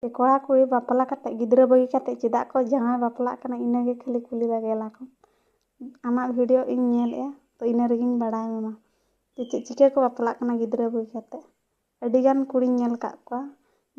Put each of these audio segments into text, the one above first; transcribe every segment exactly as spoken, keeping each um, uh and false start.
ᱡᱮ ᱠᱚᱲᱟ ᱠᱩᱲᱤ ᱵᱟᱯᱞᱟ ᱠᱟᱛᱮ, ᱜᱤᱫᱽᱨᱟᱹ ᱵᱟᱹᱜᱤ ᱠᱟᱛᱮ ᱪᱮᱫᱟᱜ ᱠᱚ ᱡᱟᱶᱟᱭ ᱵᱟᱯᱞᱟᱜ ᱠᱟᱱᱟ, ᱤᱱᱟᱹᱜᱮ ᱠᱷᱟᱹᱞᱤ ᱠᱩᱞᱤ ᱞᱟᱜᱮ ᱞᱟᱠᱚ᱾ ᱟᱢᱟᱜ ᱵᱷᱤᱰᱤᱭᱳ ᱤᱧ ᱧᱮᱞᱮᱫᱼᱟ, ᱛᱚ ᱤᱱᱟᱹ ᱨᱮᱜᱮᱧ ᱵᱟᱲᱟᱭ ᱧᱟᱢᱟ ᱡᱮ ᱪᱮᱫ ᱪᱤᱠᱟᱹ ᱠᱚ ᱵᱟᱯᱞᱟᱜ ᱠᱟᱱᱟ ᱜᱤᱫᱽᱨᱟᱹ ᱵᱟᱹᱜᱤ ᱠᱟᱛᱮ᱾ ᱟᱹᱰᱤᱜᱟᱱ ᱠᱩᱲᱤᱧ ᱧᱮᱞ ᱟᱠᱟᱫ ᱠᱚᱣᱟ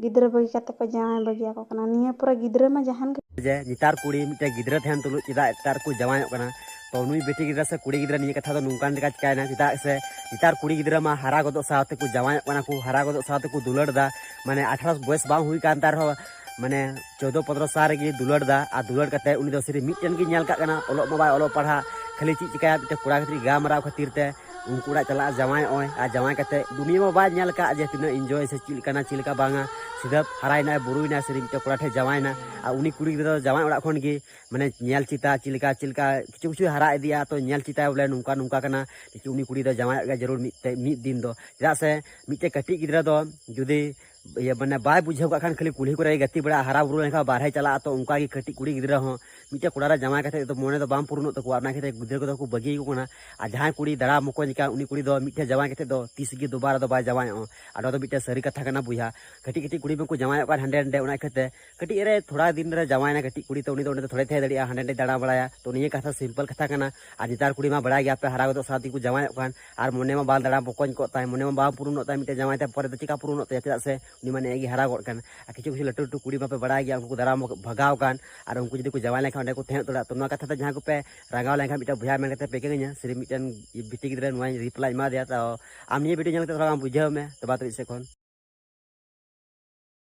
ᱜᱤᱫᱽᱨᱟᱹ ᱵᱟᱹᱜᱤ ᱠᱟᱛᱮ ᱠᱚ ᱡᱟᱶᱟᱭ ᱵᱟᱹᱜᱤᱭᱟᱠᱚ ᱠᱟᱱᱟ᱾ ᱱᱤᱭᱟᱹ ᱯᱚᱨᱮ ᱜᱤᱫᱽᱨᱟᱹ ᱢᱟ ᱡᱟᱦᱟᱱ ᱜᱮ ᱡᱮ ᱱᱮᱛᱟᱨ ᱠᱩᱲᱤ ᱢᱤᱫᱴᱮᱱ ᱜᱤᱫᱽᱨᱟᱹ ᱛᱟᱦᱮᱱ ᱛᱩᱞᱩᱡ ᱪᱮᱫᱟᱜ ᱱᱮᱛᱟᱨ ᱠᱚ ᱡᱟᱶᱟᱭᱚᱜ ᱠᱟᱱᱟ? ᱛᱚ ᱱᱩᱭ ᱵᱤᱴᱤ ᱜᱤᱫᱽᱨᱟᱹ ᱥᱮ ᱠᱩᱲᱤ ᱜᱤᱫᱽᱨᱟᱹ ᱱᱤᱭᱟᱹ ᱠᱟᱛᱷᱟ ᱫᱚ ᱱᱚᱝᱠᱟᱱ ᱞᱮᱠᱟ ᱪᱤᱠᱟᱭᱮᱱᱟ, ᱪᱮᱫᱟᱜ ᱥᱮ ᱱᱮᱛᱟᱨ ᱠᱩᱲᱤ ᱜᱤᱫᱽᱨᱟᱹ ᱢᱟ ᱦᱟᱨᱟ ᱜᱚᱫᱚᱜ ᱥᱟᱶ ᱛᱮᱠᱚ ᱡᱟᱶᱟᱭᱚᱜ ᱠᱟᱱᱟ ᱠᱚ, ᱦᱟᱨᱟ ᱜᱚᱫᱚᱜ ᱥᱟᱶ ᱛᱮᱠᱚ ᱫᱩᱞᱟᱹᱲ ᱮᱫᱟ᱾ ᱢᱟᱱᱮ ᱟᱴᱷᱟᱨᱚ ᱵᱚᱭᱮᱥ ᱵᱟᱝ ᱦᱩᱭ ᱠᱟᱱ ᱛᱟᱭ ᱨᱮᱦᱚᱸ, ᱢᱟᱱᱮ ᱪᱳᱫᱽᱫᱳ ᱯᱚᱱᱫᱽᱨᱚ ᱥᱟᱞ ᱨᱮᱜᱮ ᱫᱩᱞᱟᱹᱲ ᱮᱫᱟ᱾ ᱟᱨ ᱫᱩᱞᱟᱹᱲ ᱠᱟᱛᱮ ᱩᱱᱤ ᱫᱚ ᱥᱤᱨᱤᱯ ᱢᱤᱫᱴᱮᱱ ᱜᱮ ᱧᱮᱞ ᱠᱟᱜ ᱠᱟᱱᱟ, ᱚᱞᱚᱜ ᱢᱟ ᱵᱟᱭ ᱚᱞᱚᱜ ᱯᱟᱲᱦᱟᱜ, ᱠᱷᱟᱹᱞᱤ ᱪᱮᱫ ᱪᱤᱠᱟᱹᱭᱟ, ᱢᱤᱫᱴᱮᱱ ᱠᱚᱲᱟ ᱜᱤᱫᱽᱨᱟᱹ ᱜᱟᱞᱢᱟᱨᱟᱣ ᱠᱷᱟᱹᱛᱤᱨ ᱛᱮ ᱩᱱᱠᱩ ᱚᱲᱟᱜ ᱪᱟᱞᱟᱜᱼᱟ ᱡᱟᱶᱟᱭᱚᱜᱼᱚᱭ᱾ ᱟᱨ ᱡᱟᱶᱟᱭ ᱠᱟᱛᱮ ᱫᱩᱱᱤᱭᱟᱹ ᱢᱟ ᱵᱟᱭ ᱧᱮᱞ ᱟᱠᱟᱫ ᱡᱮ ᱛᱤᱱᱟᱹᱜ ᱤᱱᱡᱚᱭ ᱥᱮ ᱪᱮᱫ ᱞᱮᱠᱟᱱᱟ ᱪᱮᱫ ᱞᱮᱠᱟ ᱵᱟᱝᱟ᱾ ᱥᱤᱫᱷᱟᱹ ᱦᱟᱨᱟᱭᱮᱱᱟᱭ, ᱵᱩᱨᱩᱭᱮᱱᱟᱭ, ᱥᱤᱨᱤᱯ ᱢᱤᱫᱴᱮᱱ ᱠᱚᱲᱟ ᱴᱷᱮᱱ ᱡᱟᱶᱟᱭᱮᱱᱟ᱾ ᱟᱨ ᱩᱱᱤ ᱠᱩᱲᱤ ᱜᱤᱫᱽᱨᱟᱹ ᱫᱚ ᱡᱟᱶᱟᱭ ᱚᱲᱟᱜ ᱠᱷᱚᱱ ᱜᱮ ᱢᱟᱱᱮ ᱧᱮᱞ ᱪᱮᱫᱟ ᱪᱮᱫ ᱞᱮᱠᱟ ᱪᱮᱫ ᱞᱮᱠᱟ ᱠᱤᱪᱷᱩ ᱠᱤᱪᱷᱩ ᱦᱟᱨᱟ ᱤᱫᱤᱜᱼᱟ, ᱛᱚ ᱧᱮᱞ ᱪᱮᱫᱟᱭ ᱵᱚᱞᱮ ᱱᱚᱝᱠᱟ ᱱᱚᱝᱠᱟ ᱠᱟᱱᱟ᱾ ᱩᱱᱤ ᱠᱩᱲᱤ ᱫᱚ ᱡᱟᱶᱟᱭᱚᱜ ᱜᱮ ᱡᱟᱹᱨᱩᱲ ᱢᱤᱫ ᱛᱮ ᱢᱤᱫ ᱫᱤᱱ ᱫᱚ, ᱪᱮᱫᱟᱜ ᱥᱮ ᱢᱤᱫᱴᱮᱱ ᱠᱟᱹᱴᱤᱡ ᱜᱤᱫᱽᱨᱟᱹ ᱫᱚ ᱡᱩᱫᱤ ᱤᱭᱟᱹ ᱢᱟᱱᱮ ᱵᱟᱭ ᱵᱩᱡᱷᱟᱹᱣ ᱠᱟᱜ ᱠᱷᱟᱱ ᱠᱷᱟᱹᱞᱤ ᱠᱩᱞᱦᱤ ᱠᱚᱨᱮ ᱜᱮ ᱜᱟᱛᱮ ᱵᱟᱲᱟ, ᱦᱟᱨᱟ ᱵᱩᱨᱩ ᱞᱮᱱᱠᱷᱟᱱ ᱵᱟᱨᱦᱮ ᱪᱟᱞᱟᱜᱼᱟ, ᱛᱚ ᱚᱱᱠᱟ ᱜᱮ ᱠᱟᱹᱴᱤᱡ ᱠᱩᱲᱤ ᱜᱤᱫᱽᱨᱟᱹ ᱦᱚᱸ ᱢᱤᱫᱴᱮᱱ ᱠᱚᱲᱟ ᱨᱮ ᱡᱟᱶᱟᱭ ᱠᱟᱛᱮ ᱫᱚ ᱢᱚᱱᱮ ᱫᱚ ᱵᱟᱝ ᱯᱩᱨᱩᱱᱚᱜ ᱛᱟᱠᱚᱣᱟ, ᱚᱱᱟ ᱠᱷᱟᱹᱛᱤᱨ ᱜᱤᱫᱽᱨᱟᱹ ᱠᱚᱫᱚ ᱠᱚ ᱵᱟᱹᱜᱤ ᱟᱠᱚ ᱠᱟᱱᱟ᱾ ᱟᱨ ᱡᱟᱦᱟᱸᱭ ᱠᱩᱲᱤ ᱫᱟᱬᱟ ᱢᱚᱠᱚᱧ ᱠᱟᱱ ᱩᱱᱤ ᱠᱩᱲᱤ ᱫᱚ ᱢᱤᱫᱴᱷᱮᱱ ᱡᱟᱶᱟᱭ ᱠᱟᱛᱮ ᱫᱚ ᱛᱤᱥ ᱜᱮ ᱫᱩᱵᱟᱨᱟ ᱫᱚ ᱵᱟᱭ ᱡᱟᱶᱟᱭᱚᱜᱼᱟ᱾ ᱟᱨ ᱱᱚᱣᱟ ᱫᱚ ᱢᱤᱫᱴᱮᱱ ᱥᱟᱹᱨᱤ ᱠᱟᱛᱷᱟ ᱠᱟᱱᱟ ᱵᱚᱭᱦᱟ᱾ ᱠᱟᱹᱴᱤᱡ ᱠᱟᱹᱴᱤᱡ ᱠᱩᱲᱤ ᱢᱟᱠᱚ ᱡᱟᱶᱟᱭᱚᱜ ᱠᱟᱱ ᱦᱟᱸᱰᱮ ᱱᱟᱰᱮ, ᱚᱱᱟ ᱤᱠᱷᱟᱹᱛᱮ ᱠᱟᱹᱴᱤᱡ ᱨᱮ ᱛᱷᱚᱲᱟ ᱫᱤᱱ ᱨᱮ ᱡᱟᱶᱟᱭᱮᱱᱟ ᱠᱟᱹᱴᱤᱡ ᱠᱩᱲᱤ, ᱛᱚ ᱩᱱᱤ ᱫᱚ ᱚᱸᱰᱮ ᱫᱚ ᱛᱷᱚᱲᱮ ᱛᱟᱦᱮᱸ ᱫᱟᱲᱮᱭᱟᱜᱼᱟ, ᱦᱟᱸᱰᱮ ᱱᱟᱰᱮ ᱫᱟᱬᱟ ᱵᱟᱲᱟᱭᱟ᱾ ᱛᱚ ᱱᱤᱭᱟᱹ ᱠᱟᱛᱷᱟ ᱥᱤᱢᱯᱮᱞ ᱠᱟᱛᱷᱟ ᱠᱟᱱᱟ᱾ ᱟᱨ ᱱᱮᱛᱟᱨ ᱠᱩᱲᱤ ᱢᱟ ᱵᱟᱲᱟᱭ ᱜᱮᱭᱟ ᱯᱮ, ᱦᱟᱨᱟ ᱜᱚᱫᱚᱜ ᱥᱟᱶ ᱛᱮᱜᱮ ᱠᱚ ᱡᱟᱶᱟᱭᱚᱜ ᱠᱟᱱ, ᱟᱨ ᱢᱚᱱᱮ ᱢᱟ ᱵᱟᱝ ᱫᱟᱬᱟ ᱢᱚᱠᱚᱧ ᱠᱚᱜ ᱛᱟᱭ, ᱢᱚᱱᱮ ᱢᱟ ᱵᱟᱝ ᱯᱩᱨᱩᱱᱚᱜ ᱛᱟᱭ, ᱢᱤᱫᱴᱮᱱ ᱡᱟᱶᱟᱭ ᱛᱟᱭ ᱯᱚᱨᱮ ᱫᱚ ᱪᱮᱠᱟ ᱯᱩᱨᱩᱱᱚᱜ ᱛᱟᱭᱟ, ᱪᱮᱫᱟᱜ ᱥᱮ ᱩᱱᱤ ᱢᱟ ᱱᱮᱜᱼᱮ ᱜᱮ ᱦᱟᱨᱟ ᱜᱚᱫ ᱠᱟᱱ᱾ ᱟᱨ ᱠᱤᱪᱷᱩ ᱠᱤᱪᱷᱩ ᱞᱟᱹᱴᱩ ᱞᱟᱹᱴᱩ ᱠᱩᱲᱤ ᱢᱟᱯᱮ ᱵᱟᱲᱟᱭ ᱜᱮᱭᱟ, ᱩᱱᱠᱩ ᱠᱚ ᱫᱟᱬᱟ ᱵᱷᱟᱜᱟᱣ ᱠᱟᱱ, ᱟᱨ ᱩᱱᱠᱩ ᱡᱩᱫᱤ ᱠᱚ ᱡᱟᱶᱟᱭ ᱞᱮᱱᱠᱷᱟᱱ ᱚᱸᱰᱮ ᱠᱚ ᱛᱟᱦᱮᱸ ᱩᱛᱟᱹᱨᱚᱜᱼᱟ᱾ ᱛᱚ ᱱᱚᱣᱟ ᱠᱟᱛᱷᱟ ᱛᱮ ᱡᱟᱦᱟᱸ ᱠᱚᱯᱮ ᱨᱟᱸᱜᱟᱣ ᱞᱮᱱᱠᱷᱟᱱ ᱢᱤᱫᱴᱮᱱ ᱵᱚᱭᱦᱟ ᱢᱮᱱ ᱠᱟᱛᱮ ᱯᱮ ᱠᱟᱹᱧᱟ, ᱥᱤᱨᱤᱯ ᱢᱤᱫᱴᱮᱱ ᱵᱤᱴᱤ ᱜᱤᱫᱽᱨᱟᱹ ᱱᱚᱣᱟᱧ ᱨᱤᱯᱞᱟᱭ ᱮᱢᱟ ᱫᱮᱭᱟ᱾ ᱛᱚ ᱟᱢ ᱱᱤᱭᱟᱹ ᱵᱷᱤᱰᱤᱭᱳ ᱧᱮᱞ ᱠᱟᱛᱮ ᱛᱷᱚᱲᱟ ᱜᱟᱱ ᱵᱩᱡᱷᱟᱹᱣ ᱢᱮ, ᱛᱚ ᱵᱟᱫᱽ ᱨᱮ ᱤᱧ ᱥᱮᱫ ᱠᱷᱚᱱ